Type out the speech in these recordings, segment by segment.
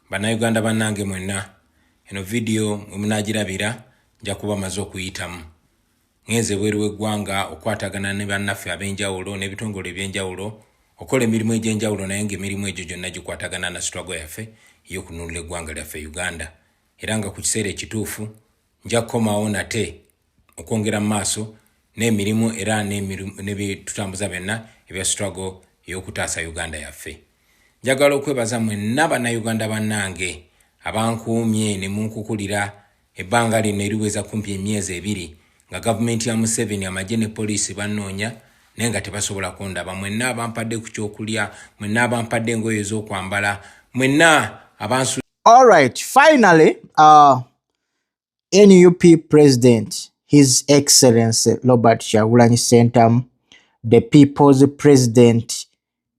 Bannayuganda bannange mwenna, eno vidiyo mwe munaagirabira nja kuba maze okuyitamu. Ngenze ebweru w'eggwanga okukwatagana ne bannaffe ab'enjawulo n'ebitongole eby'enjawulo okukola emirimu egy'enjawulo, naye ng'emirimu egyo gyonna gikwatagana na struggle yaffe ey'okununula eggwanga lyaffe Uganda, era nga ku kiseera ekituufu nja kukomawo nate okwongera mu maaso n'emirimu era ne bye tutambuza byonna ebya struggle ey'okutaasa Uganda yaffe. Njagala okwebaza mwenna Bannayuganda bannange abankuumye ne munkukulira ebbanga lino eriweza kumpi emyezi 2 nga gavumenti ya Museveni, amagye ne poliisi bannoonya naye nga tebasobola kundaba. Mwenna abampadde ku kyokulya, mwenna abampadde engoye ez'okwambala, mwenna abansu All right, finally, NUP President, His Excellency Robert Kyagulanyi Ssentamu, the People's President,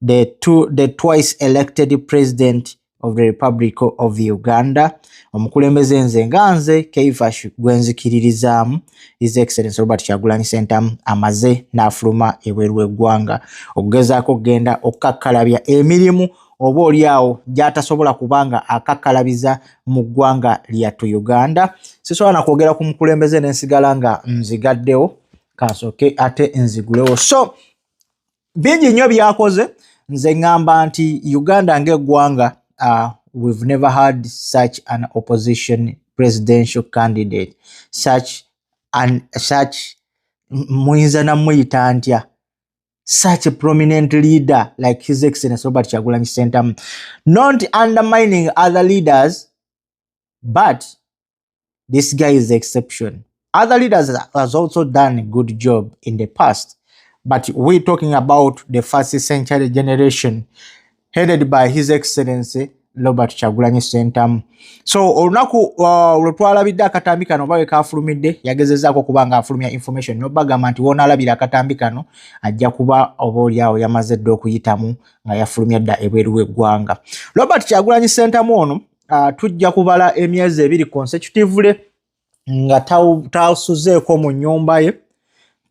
the twice elected President of the Republic of Uganda, omukulembeze nze nga nze Keifash gwe nzikiririzaamu, His Excellency Robert Kyagulanyi Ssentamu amaze n'afuluma ebweru w'eggwanga okugezaako okugenda okukakkalabya emirimu oba oli awo gy'atasobola kubanga akakkalabiza mu ggwanga lyattu Uganda. Sisobola na kwogera ku mukulembeze n'ensigala nga nzigaddewo, kansooke ate nzigulewo. So bingi nnyo byakoze. Nze ŋŋamba nti Uganda ng'eggwanga, we've never had such an opposition presidential candidate, such an such, muyinza namuyita ntya, such a prominent leader like His Excellency Robert Kyagulanyi Ssentamu. Not undermining other leaders, but this guy is the exception. Other leaders has also done a good job in the past, but we're talking about the first century generation headed by His Excellency Robert Kyagulanyi Ssentamu. So olunaku lwe twalabidde akatambi kano oba we kafulumidde, yagezezaako okuba nga afulumya information nobagamba nti woonaalabira akatambi kano ajja kuba oba oliawo yamaze dda okuyitamu nga yafulumya dda ebweru w'eggwanga. Robert Kyagulanyi Ssentamu ono, tujja kubala emyezi 2 consecutively nga tasuzeeko mu nnyumba ye.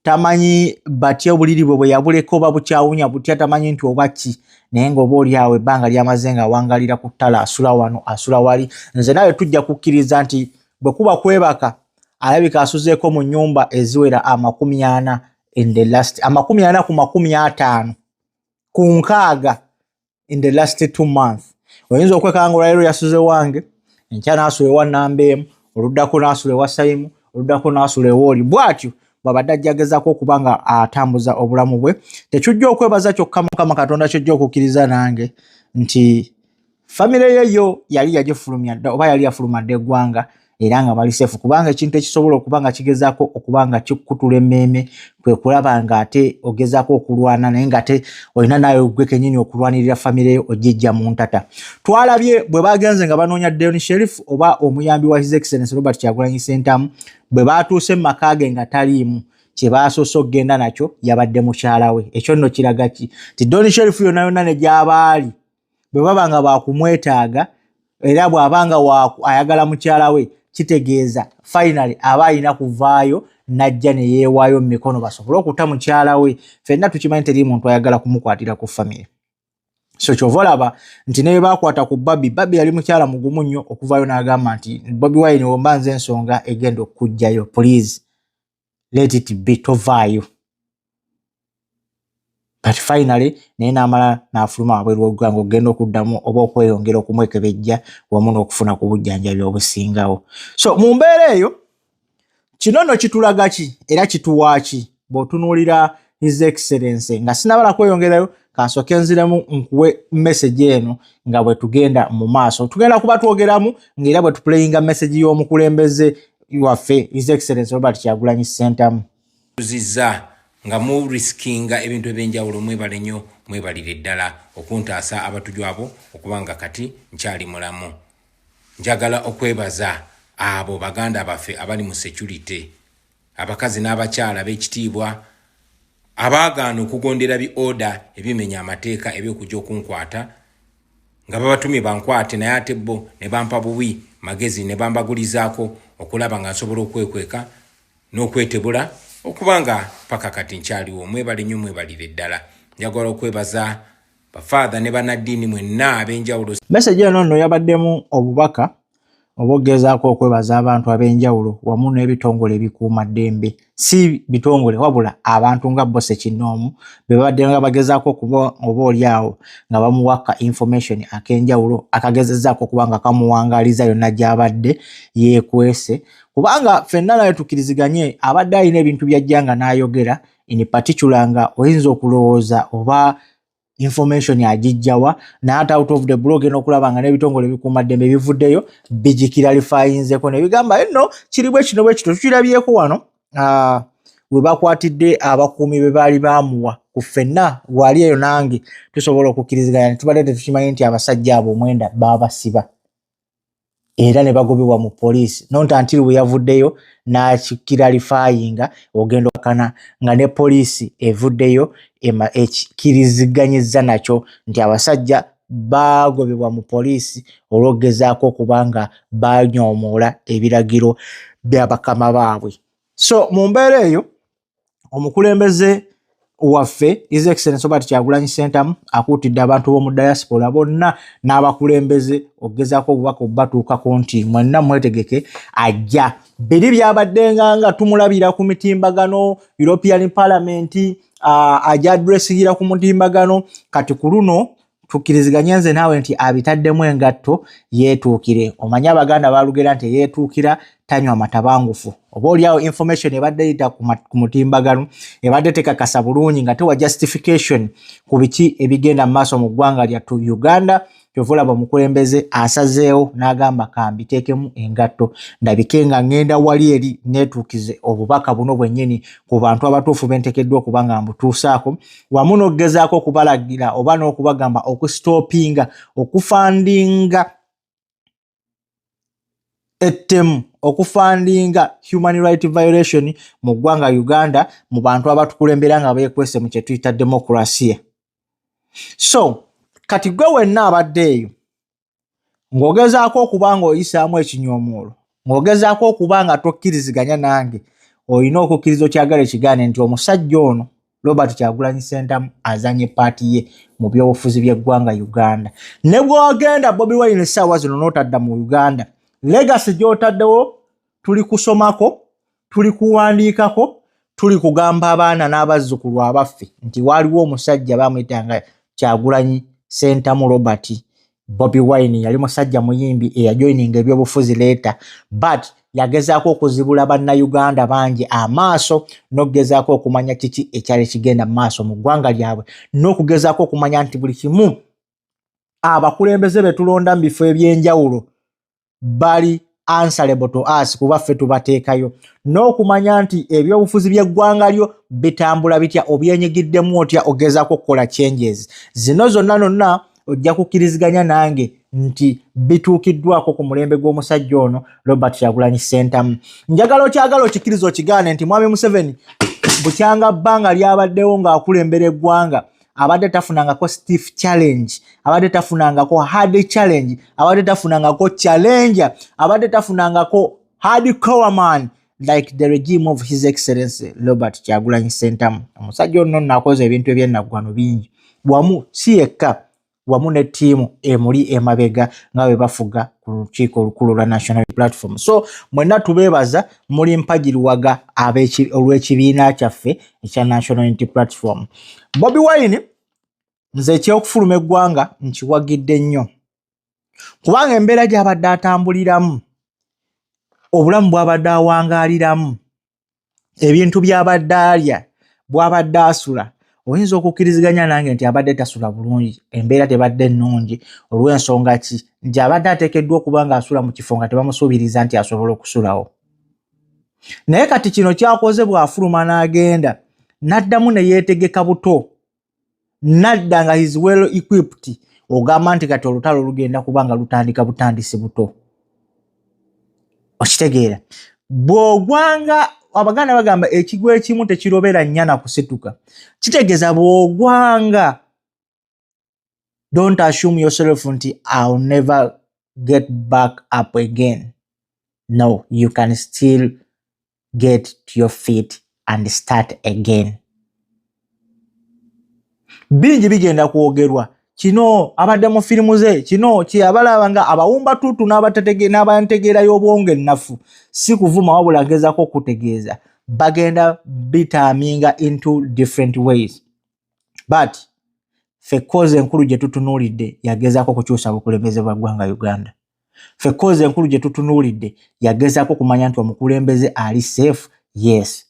Tamanyi batya obuliri bwe bwe yabuleka oba bukyawunya butya, tamanyi nti oba ki, naye ng'oba oli awo ebbanga lyamaze nga awangalira ku ttala, asula wano, asula wali. Nze nawe tujja kukkiriza nti bwe kuba kwebaka alabika asuzeeko mu nnyumba eziwera 40 in the last, 40 ku 50 ku 60 in the last 2 months. Oyinza okwekanga olwaleero yasuze wange, enkya n'asula ewa namba emu, oluddako n'asula ewa Sayimu, oluddako n'asula ewooli. Bw'atyo bw'abadde ajja agezaako okuba nga atambuza obulamu bwe. Tekijja okwebaza kyokka Mukama Katonda, kyojja okukkiriza nange nti famire ye yo yali yagifulumya dda oba yali yafuluma dda eggwanga era nga bali safe, kubanga ekintu ekisobola okuba nga kigezaako okuba nga kikutula emmeeme kwe kulaba nga ate ogezaako okulwana naye nga ate olina naawe gwe kennyini okulwanirira famire yo ogijja mu ntata. Twalabye bwe bagenze nga banoonya Don Sherif oba omuyambi wa His Excellence Robert Kyagulanyi Ssentamu, bwe baatuuse mu maka ge nga taliimu, kye baasoose okugenda nakyo yabadde mukyala we. Ekyo nno kiraga ki? Ti Don Sherif yonna yonna ne gy'abaali bwe baba nga bakumwetaaga era bw'aba nga ayagala mukyala we, kitegeeza finally aba alina kuvaayo najja ne yeewaayo mu mikono basobole okuta mukyala we. Ffenna tukimanyi teri muntu ayagala kumukwatira ku famire. So kyova olaba nti ne bakwata ku Babi, Babi yali mukyala mugumu nnyo okuvaayo n'agamba nti Bobi Wine, womba nze ensonga egenda okukugjayo, please let it be, tovaayo. But finally naye n'amala n'afuluma wabweru w'eggwanga okugenda okuddamu oba okweyongera okumwekebejja wamu n'okufuna ku bujjanjabi obusingawo. So mu mbeera eyo, kino nno kitulaga ki era kituwa ki bw'otunuulira His Excellence? Nga sinabala kweyongerayo, kansooke nziremu nkuwe message eno nga bwe tugenda mu maaso. Tugenda kuba twogeramu ng'era bwe tuplayinga message y'omukulembeze waffe, His Excellence Robert Kyagulanyi Ssentamu. Tuzizza nga muriskinga ebintu ebyenjawulo. Mwebale nnyo, mwebalire ddala okuntaasa abatuju abo okuba nga kati nkyali mulamu. Njagala okwebaza abo baganda baffe abali mu security, abakazi n'abakyala b'ekitiibwa abaagaana okugondera bi order ebimenya amateeka ebyokujja okunkwata nga babatumye bankwate, naye ate bo ne bampa buwi magezi ne bambagulizaako okulaba nga nsobola okwekweka n'okwetebula okuba nga paka kati nkyaliwo. Mwebale nnyo, mwebalire ddala. Njagala okwebaza Bafaatha ne bannaddiini mwenna ab'enjawulo. Message eno nno yabaddemu obubaka oba okugezaako okwebaza abantu ab'enjawulo wamu n'ebitongole ebikuumaddembe, si bitongole wabula abantu nga bo ssekinnoomu be babadde nga bagezaako okuba oba oli awo nga bamuwa ka information ak'enjawulo akagezezzaako okuba nga kamuwangaaliza yonna gy'abadde yeekwese, kubanga ffenna naye tukkiriziganye abadde alina ebintu by'ajja nga n'ayogera, in particular nga oyinza okulowooza oba information agijjawa, naye ate out of the blue ogenda okulaba nga n'ebitongole ebikuumaddembe bivuddeyo bigiclarifyinzeko ne bigamba nno kiri bwe kino bwe kito. Tukirabyeko wano we bakwatidde abakuumi be baali baamuwa. Ku ffenna wali eyo nange tusobola okukkiriziganya ne tubadde tetukimanyi nti abasajja abo omwenda baabasiba era ne bagobebwa mu poliisi, not until bwe yavuddeyo n'akiclarifyinga. Ogenda okana nga ne poliisi evuddeyo ekkiriziganyizza nakyo nti abasajja baagobebwa mu poliisi olw'okugezaako okuba nga banyoomoola ebiragiro bya bakama baabwe. So mu mbeera eyo, omukulembeze waffe His Excellence Robert Kyagulanyi Ssentamu akuutidde abantu b'omu diaspora bonna n'abakulembeze okugezaako obubaka obubatuukako nti mwenna mwetegeke, ajja. Biri byabaddenga nga tumulabira ku mitimbagano, European Parliament, ajja addressingira ku mutimbagano. Kati ku luno tukkiriziganye nze naawe nti abitaddemu engatto yeetuukire. Omanye Abaganda balugera nti eyeetuukira tanywa matabangufu. Oba oliawo information ebadde eyita ku mutimbagano ebadde tekakasa bulungi nga tewa justification ku biki ebigenda mu maaso mu ggwanga lyattu Uganda. Kyova olaba omukulembeze asazeewo n'agamba kambiteekemu engatto, ndabike nga ŋŋenda wali eri neetuukize obubaka buno bwennyini ku bantu abatuufu benteekeddwa okuba nga mbutuusaako, wamu n'okugezaako okubalagira oba n'okubagamba okustopinga okufundinga ettemu, okufundinga human right violation mu ggwanga Uganda mu bantu abatukulembera nga beekwese mu kye tuyita demokrasiya. So kati gwe wenna abadde eyo ng'ogezaako okuba ng'oyisaamu ekinyoomoolo, ng'ogezaako okuba nga tokkiriziganya nange, olina okukkiriza okyagala ekigaane nti omusajja ono Robert Kyagulanyi Ssentamu azanye part ye mu byobufuzi by'eggwanga Uganda. Ne bw'ogenda Bobi Wine essaawa zino n'otadda mu Uganda, legacy gy'otaddewo tuli kusomako, tuli kuwandiikako, tuli kugamba abaana n'abazzukulu abaffe nti waaliwo omusajja bamuyitanga Kyagulanyi Ssentamu Robert Bobi Wine. Yali musajja muyimbi eyajoininga ebyobufuzi later, but yagezaako okuzibula Bannayuganda bangi amaaso n'okugezaako okumanya kiki ekyali kigenda mu maaso mu ggwanga lyabwe, n'okugezaako okumanya nti buli kimu abakulembeze be tulonda mu bifo ebyenjawulo bali answerable to us kuba ffe tubateekayo, n'okumanya nti ebyobufuzi by'eggwanga lyo bitambula bitya, obyenyigiddemu otya, ogezaako okukola changes zino zonna nonna. Ojja kukkiriziganya nange nti bituukiddwako ku mulembe gw'omusajja ono Robert Kyagulanyi Ssentamu. Njagala okyagala okikkiriza okigaane nti Mwami Museveni bukyanga bbanga lyabaddewo ng'akulembera eggwanga abadde tafunangako stiff challenge, abadde tafunangako hard challenge, abadde tafunangako challenger, abadde tafunangako hardcore man like the regime of His Excellency Robert Kyagulanyi Ssentamu. Omusajja ono nno akoze ebintu ebyennaggwano bingi, wamu si yekka, wamu ne ttiimu emuli emabega nga bwe bafuga ku lukiiko olukulu olwa National Platform. So mwenna tubeebaza, muli mpagirwaga olw'ekibiina kyaffe ekya National Unity Platform. Bobi Wine, nze ekyokufuluma eggwanga nkiwagidde nnyo, kubanga embeera gy'abadde atambuliramu, obulamu bw'abadde awangaaliramu, ebintu by'abadde alya, bw'abadde asula, oyinza okukkiriziganya nange nti abadde tasula bulungi, embeera tebadde nnungi. Olw'ensonga ki? Nti abadde ateekeddwa okuba ng'asula mu kifo nga tebamusuubiriza nti asobola okusulawo. Naye kati kino kyakoze, bw'afuluma n'agenda n'addamu ne yeetegeka buto, nadda nga he's well equipped, ogamba nti kati olutalo lugenda kuba nga lutandika butandisi buto. Okitegeera, bw'ogwanga, Abaganda bagamba ekigwo ekimu tekirobera nnyana kusituka. Kitegeeza bw'ogwanga, don't assume yourself nti I'll never get back up again. No, you can still get to your feet and start again. Bingi bigenda kwogerwa. Kino abadde mu firimu ze, kino kyeyabalaba nga abawumba tuutu n'abantegeera y'obwongo ennafu. Si kuvuma, wabula ngezaako okutegeeza bagenda bitaaminga into different ways, but ffe cause enkulu gye tutunuulidde yagezaako okukyusa bukulembeze bwa ggwanga Uganda. Ffe cause enkulu gye tutunuulidde yagezaako okumanya nti omukulembeze ali safe. Yes,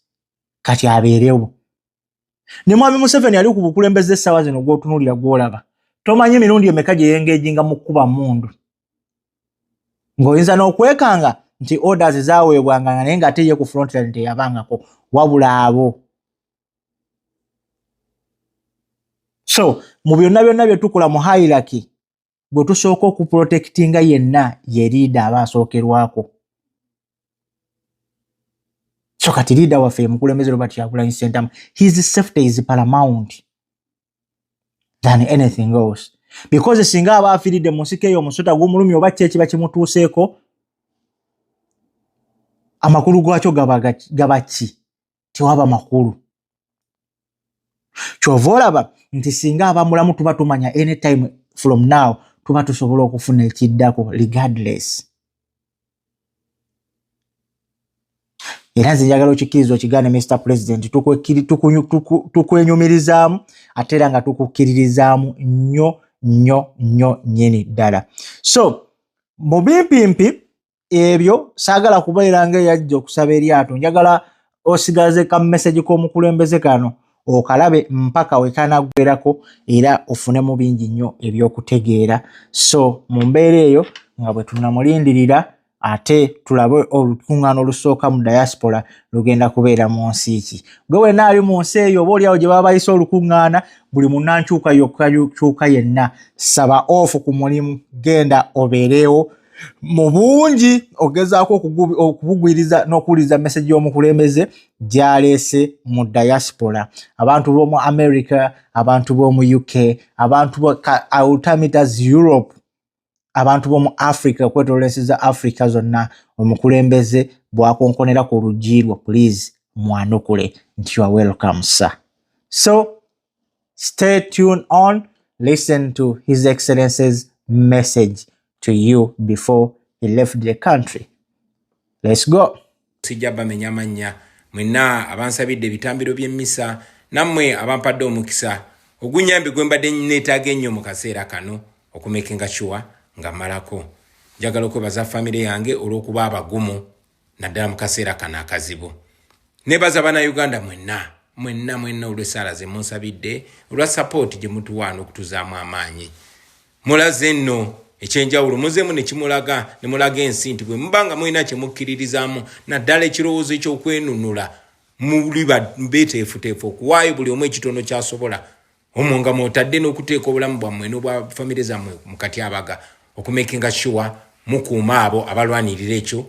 kati abeerewo ne Mwami Museveni ali ku bukulembeze essaawa zino gw'otunuulira, gw'olaba, tomanyi emirundi emeka gye yengeejinga mu kkuba mundu, ng'oyinza n'okwekanga nti orders zaaweebwanga, naye ng'ate ye ku frontline teyabangako, wabula abo. So mu byonna byonna bye tukola mu hierarchy, bwe tusooka okuprotectinga yenna ye leader aba asookerwako. So kati leader waffe ye mukulembeze Robert Kyagulanyi Ssentamu. His safety is paramount than anything else, because singa aba afiiridde mu nsiko eyo, omusota gumulumye oba ki ekiba kimutuuseeko, amakulu gwakyo gaba ki? Tewaba makulu. Kyova olaba nti singa aba mulamu, tuba tumanya anytime from now tuba tusobola okufuna ekiddako regardless. Era nze njagala okikkiriza okigaane, Mr President, tukwenyumirizaamu ate era nga tukukkiririzaamu nnyo nnyo nnyo nnyini ddala. So mu bimpimpi ebyo, saagala kubeera nga eyajja okusaba eryato. Njagala osigaze ka message k'omukulembeze kano okalabe mpaka wekanaggwerako, era ofunemu bingi nnyo ebyokutegeera. So mu mbeera eyo nga bwe tunamulindirira, ate tulabe olukuŋŋaana olusooka mu diaspora lugenda kubeera mu nsi ki. Gwe wenna ali mu nsi eyo, oba oliawo gye baba bayise olukuŋŋaana, buli munnankyuka yokka kyuka yenna, saba off ku mulimu, genda obeerewo mu bungi, ogezaako okubugwiriza n'okuwuliriza message y'omukulembeze gy'aleese mu diaspora. Abantu b'omu America, abantu b'omu UK, abantu I will term it as Europe, abantu b'omu Africa, okwetoloola ensi za Africa zonna, omukulembeze bw'akonkonera ku luggi lwo, please mwanukule nti you are welcome, sir. So stay tuned on, listen to His Excellency's message to you before he left the country. Let's go. Sijja bamenya mannya. Mwenna abansabidde ebitambiro by'emmisa, nammwe abampadde omukisa ogunyambi gwe mbadde neetaaga ennyo mu kaseera kano okumakinga sure nga mmalako, njagala okwebaza famire yange olw'okuba abagumu naddala mu kaseera kano akazibu. Nebaza Bannayuganda mwenna mwenna mwenna olw'essaala ze munsabidde, olwa support gye mutuwa n'okutuzaamu amaanyi. Mulaze nno ekyenjawulo, muzeemu ne kimulaga ne mulaga ensi nti bwe muba nga mulina kye mukkiririzaamu, naddala ekirowoozo eky'okwenunula, muli beeteefuteefu okuwaayo buli omu ekitono ky'asobola, omwo nga mwotadde n'okuteeka obulamu bwammwe n'obwa famire zammwe mu katyabaga okumakinga sure mukuuma abo abalwanirira ekyo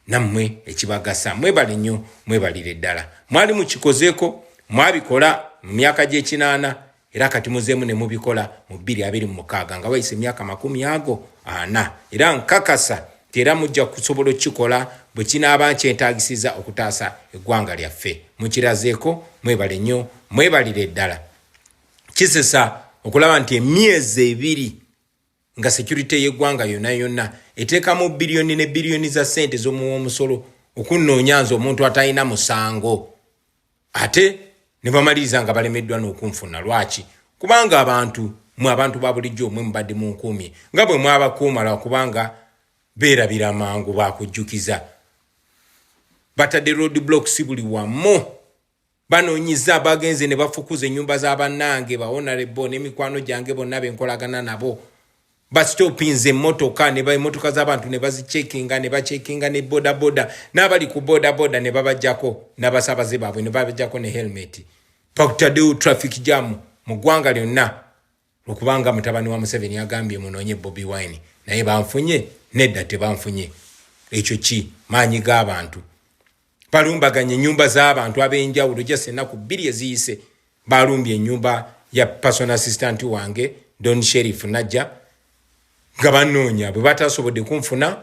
nammwe ekibagasa. Mwebale nnyo, mwebalire ddala. Mwali mukikozeeko, mwabikola mu myaka gy'ekinaana, era kati muzeemu ne mubikola mu 2026 nga wayise emyaka 40. Era nkakasa nti era mujja kusobola okukikola bwe kinaaba nkyetaagisiza okutaasa eggwanga lyaffe. Mukirazeeko, mwebale nnyo, mwebalire ddala. Kisesa okulaba nti emyezi 2 nga security y'eggwanga yonna yonna eteekamu biliyoni ne biliyoni za ssente z'omuwa omusolo okunnoonya nze omuntu atalina musango, ate ne bamaliriza nga balemeddwa n'okunfuna. Lwaki? Kubanga abantu mwe, abantu ba bulijjo, mwe mubadde munkuumye nga bwe mwabakuuma, lwakubanga beerabira mangu bakujjukiza. Batadde road blocks buli wamu, banoonyiza, bagenze ne bafukuza ennyumba z'abannange ba honorable n'emikwano gyange bonna benkolagana nabo. Bastopinze emmotoka, emmotoka z'abantu ne bazicekinga, ne bacekinga ne bodaboda, n'abali ku bodaboda ne babajjako n'abasabaze baabwe, ne babajjako ne helmet. Bakutaddewo traffic jam mu ggwanga lyonna lwokubanga mutabani wa Museveni agambye munoonye Bobi Wine. Naye banfunye? Nedda, tebanfunye. Ekyo ki maanyi g'abantu. Balumbaganye ennyumba z'abantu ab'enjawulo. Just ennaku 2 eziyise balumbye ennyumba ya personal assistant wange Don Sheriff najja nga banoonya. Bwe batasobodde kunfuna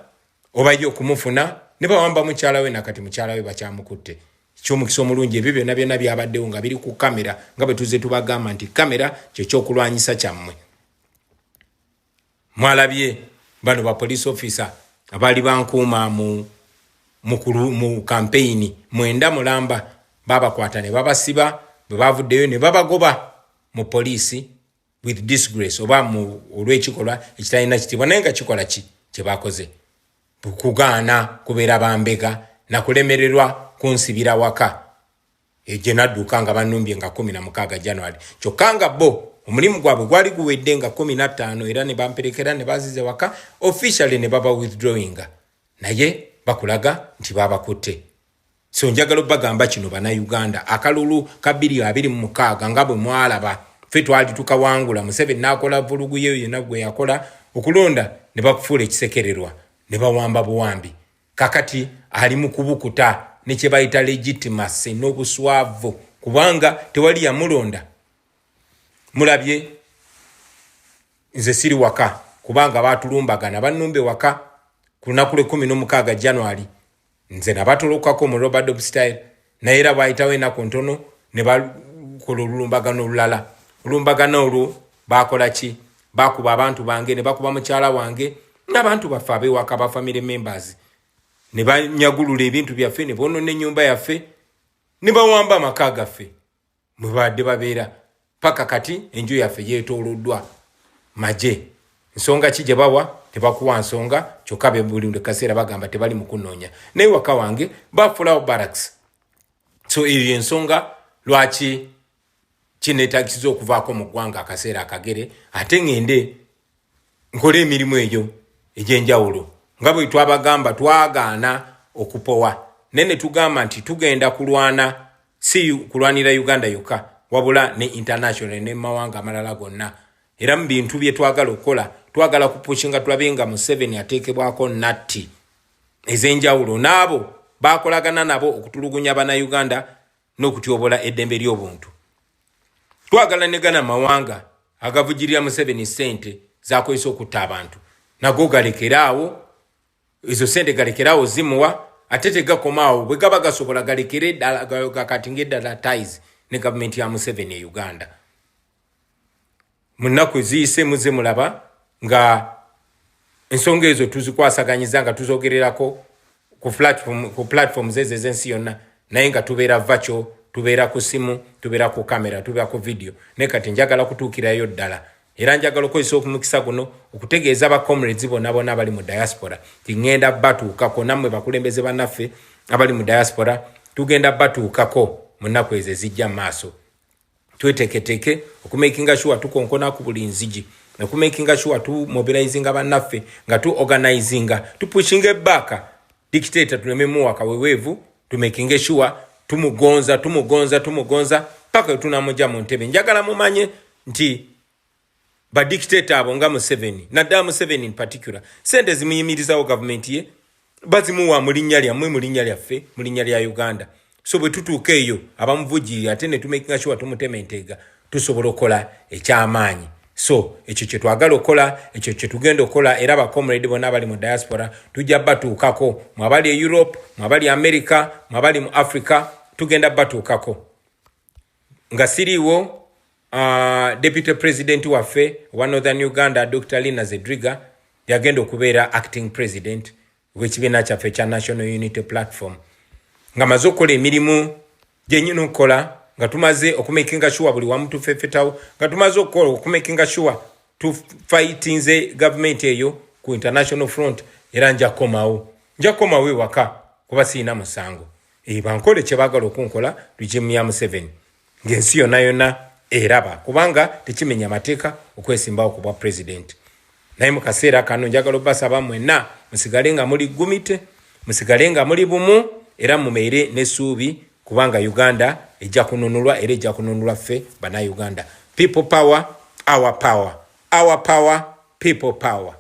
oba ye okumufuna, ne bawamba mukyala we, nakati mukyala we bakyamukutte. Ekyomukisa omulungi, ebyo byonna byonna byabaddewo nga biri ku kamera, nga bwe tuzze tubagamba nti kamera kyekyokulwanyisa kyammwe. Mwalabye bano ba police officer abaali bankuuma mu kampeyini 9 mulamba, babakwata ne babasiba. Bwe bavuddeyo ne babagoba mu poliisi with disgrace, oba mu olw'ekikolwa ekitalina kitiibwa. Naye nga kikola ki kye bakoze? Kugaana kubeera bambega nakulemererwa kunsibira waka gye nadduka nga bannumbye nga 16 January. Kyokka nga bo omulimu gwabwe gwali guwedde nga 15, era ne bamperekera ne bazize waka officially ne baba withdrawinga, naye bakulaga nti babakutte. So njagala obbagamba kino, Bannayuganda, akalulu ka 2026 nga bwe mwalaba ffe twali tukawangula, Museveni n'akola vulugu ye yonna gwe yakola okulonda ne bakufuula ekisekererwa ne bawamba buwambi. Kakati ali mu kubukuta ne kye bayita legitimacy n'obuswavu, kubanga tewali yamulonda. Mulabye nze siri waka kubanga batulumbagana, bannumbe waka ku lunaku lwe16 January. Nze nabatolokako mu rope-a-dope style, naye era bwayitawo enaku ntono ne bakola olulumbagano olulala. Olumbagano olwo bakola ki? Bakuba abantu bange, ne bakuba mukyala wange n'abantu baffe abewaka, ba family members, ne banyagulula ebintu byaffe, ne boonona ennyumba yaffe, ne bawamba amaka gaffe mwe babadde babeera. Paka kati enju yaffe yeetooloddwa magye. Nsonga ki gye bawa? Tebakuwa nsonga. Kyokka be buli kaseera bagamba tebali mu kunoonya, naye waka wange bafuulawo barracks. So eyo ensonga lwaki kineetagisiza okuvaako mu ggwanga akaseera akagere, ate ŋŋende nkole emirimu egyo egy'enjawulo. Nga bwe twabagamba, twagaana okupowa, naye ne tugamba nti tugenda kulwana, si kulwanira Uganda yokka, wabula ne international ne mawanga amalala gonna. Era mu bintu bye twagala okukola, twagala kupushinga tulabe nga Museveni ateekebwako natti ez'enjawulo n'abo bakolagana nabo okutulugunya Bannayuganda n'okutyobola eddembe ly'obuntu. Twagala ne gana mawanga agavugirira Museveni ssente zakozesa okutta abantu, nago galekeraawo ezo sente, galekeraawo zimuwa. Ate tegakomaawo, bwe gaba gasobola galekere ddala, gakati ngaeddala ties ne gavumenti ya Museveni e Uganda. Mu nnaku eziyise muze mulaba nga ensonga ezo tuzikwasaganyiza nga tuzogererako ku platforms ezo ez'ensi yonna, naye nga tubeera virtual, tubeera ku simu, tubeera ku kamera, tubeera ku video. Naye kati njagala kutuukirayo ddala, era njagala okukozesa omukisa guno okutegeeza ba comrades bonna bonna abali mu diaspora ti ŋŋenda batuukako. Nammwe bakulembeze bannaffe abali mu diaspora, tugenda batuukako mu nnaku ezo ezijja mu maaso. Tweteeketeeke okumakinga sure tukonkona ku buli nzigi, okumakinga sure tumobilizinga bannaffe, nga tu organizinga, tupushinga ebaaka dictator, tuleme muwa kaweweevu. Tumakinge sure tumugonza, tumugonza, tumugonza paka wetunamujja mu ntebe. Njagala mumanye nti badictator abo nga Museveni, naddala Museveni in particular, sente zimuyimirizawo gavumenti ye bazimuwa mu linnya lyammwe, mu linnya lyaffe, mu linnya lya Uganda. So bwe tutuuka eyo abamuvujirira ate ne tumakinga sure tumutema enteega, tusobola okukola ekyamaanyi. So ekyo kyetwagala okukola, ekyo kyetugenda okukola. Era bacomrade bonna abali mu diaspora tujja batuukako, mwabali e Europe, mwabali America, mwabali mu Africa, tugenda batuukako. Nga siriiwo, deputy president waffe owa Northern Uganda, Dr Lina Zedriga, yagenda okubeera acting president w'ekibiina kyaffe ekya National Unity Platform. Nga maze okukola emirimu gyenyina okukola, nga tumaze okumakinga sure buli wamu tufefetawo, nga tumaze okukola okumakinga sure tufightinze gavumenti eyo ku international front, era nja kukomawo, nja kukomawo ewaka kuba siina musango. E, bankole kyebaagala okunkola regime ya Museveni ng'ensi yonna yonna eraba, kubanga tekimenya mateeka okwesimbawo ku bwa president. Naye mu kaseera kano njagala obasaba mwenna musigale nga muli gumite, musigale nga muli bumu, era mumeere n'essuubi, kubanga Uganda ejja kununulwa, era ejja kununulwa ffe Bannayuganda. People power, our power, our power, people power.